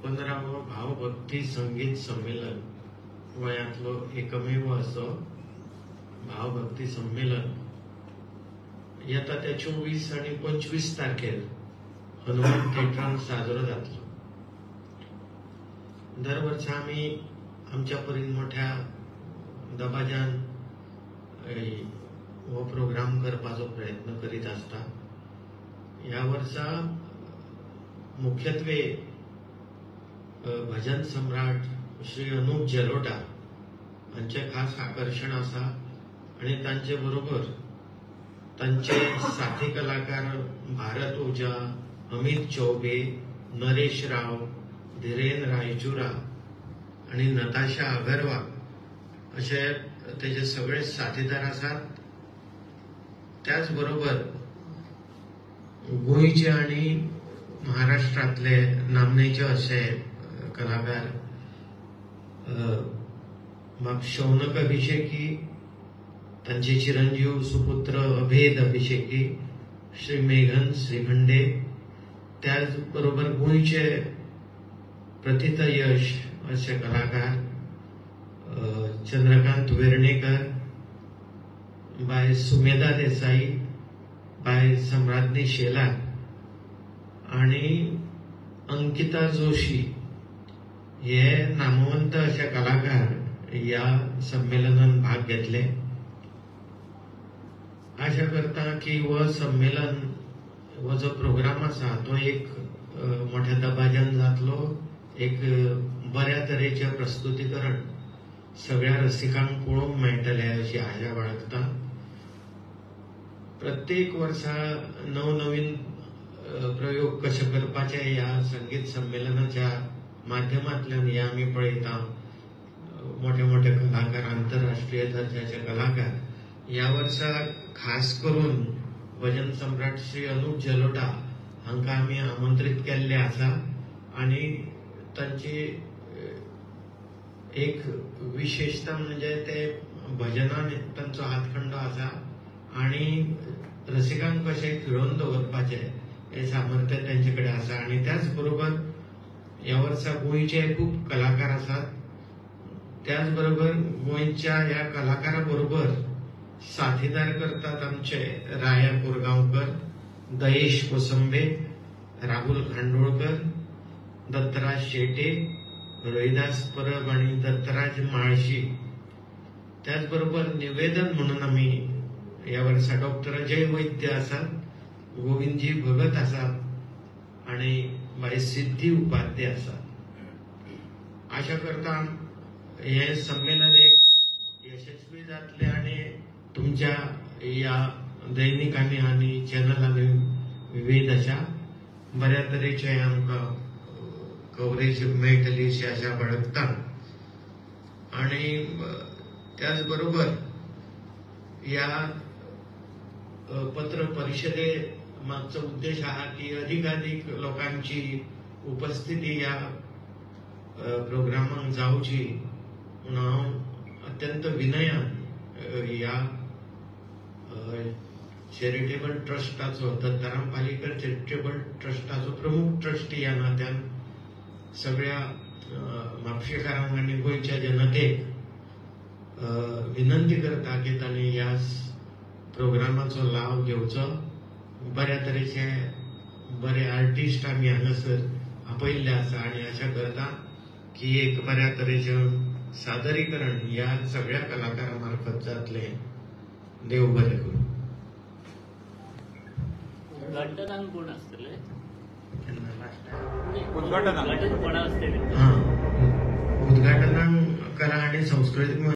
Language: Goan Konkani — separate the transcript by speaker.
Speaker 1: 15वो भावभक्ती संगीत संमेलन गोंयांतलो एकमेव असो भावभक्ती संमेलन येता त्या 24 आनी 25 तारखेर हनुमान थिएटरान साजरो जातलो. दर वर्सा आमी आमच्या परीन मोठ्या दबाज्यान हो प्रोग्राम करपाचो प्रयत्न करीत आसता. ह्या वर्सा मुख्यत्वे भजन सम्राट श्री अनुप जलोटा हांचें खास आकर्शण आसा आनी तांचे बरोबर तांचे साथी कलाकार भारत ओझा, अमित चौबे, नरेश राव, धीरेन रायचुरा आनी नताशा अगरवाल अशे तेजे सगळे साथीदार आसात. त्याच बरोबर गोंयचे आनी महाराष्ट्रांतले नामनेचे अशे कलाकार शौनक अभिषेकी, तांचे चिरंजीव सुपुत्र अभेद अभिषेकी, श्री मेघन श्रीखंडे, त्याच बरोबर गोंयचे प्रथित यश अशे कलाकार चंद्रकांत वेर्णेकर, बाय सुमेधा देसाई, बाय सम्राज्ञी शेलार आनी अंकिता जोशी हे नामवंत अशे कलाकार ह्या संमेलनान भाग घेतले. आशा करता की हो संमेलन हो जो प्रोग्राम आसा तो एक मोठ्या दबाज्यान जातलो, एक बऱ्या तरेचें प्रस्तुतीकरण सगळ्या रसिकांक पळोवंक मेळटलें अशी आशा बाळगता. प्रत्येक वर्सा नवनवीन प्रयोग कशे करपाचे ह्या संगीत संमेलनाच्या माध्यमांतल्यान हे आमी पळयता. मोठे मोठे कलाकार, आंतरराष्ट्रीय दर्जाचे कलाकार ह्या वर्सा खास करून भजन सम्राट श्री अनुप जलोटा हांकां आमी आमंत्रीत केल्ले आसा आनी तांची एक विशेषता म्हणजे ते भजनान तांचो हातखंडो आसा आनी रसिकांक कशें खेळोवन दवरपाचें हें सामर्थ्य तांचे कडेन आसा. आनी त्याच बरोबर ह्या वर्सा गोंयचे खूब कलाकार आसात, त्याच बरोबर गोंयच्या ह्या कलाकारा बरोबर साथीदार करतात आमचे राया कोरगांवकर, दयेश कोसंबे, राहुल खांडोळकर, दत्तराज शेटे, रोहिदास परब आनी दत्तराज म्हाळशी. त्याच बरोबर निवेदन म्हणून आमी ह्या वर्सा डॉक्टर अजय वैद्य आसात, गोविंदजी भगत आसात आनी बाय सिद्धी उपाध्ये आसात. आशा करता हें संमेलन एक यशस्वी जातलें आनी तुमच्या ह्या दैनिकांनी आनी चॅनलांनी विविध अशा बऱ्या तरेचे आमकां कवरेज मेळटली अशी आशा बाळगता. आनी त्याच बरोबर ह्या पत्र परिशदे मागचो उद्देश आहा की अधिकाधिक लोकांची उपस्थिती ह्या प्रोग्रामाक जावची म्हणून हांव अत्यंत विनयान ह्या चॅरिटेबल ट्रस्टाचो, दत्ताराम पालयेकर चॅरिटेबल ट्रस्टाचो प्रमुख ट्रस्टी ह्या नात्यान सगळ्या म्हापशेकारांक आनी गोंयच्या जनतेक विनंती करता की तांणी ह्या प्रोग्रामाचो लाव घेवचो. बऱ्या तरेचे बरे आर्टिस्ट आमी हांगासर आपयल्ले आसा आनी आशा करता की एक बऱ्या तरेचें सादरीकरण ह्या सगळ्या कलाकारां मार्फत जातलें. देव बरें करूं.
Speaker 2: उद्घाटनाक कोण आसतले?
Speaker 3: उद्घाटनाक
Speaker 2: कोण आसतले?
Speaker 1: उद्घाटनाक कला आनी संस्कृतीक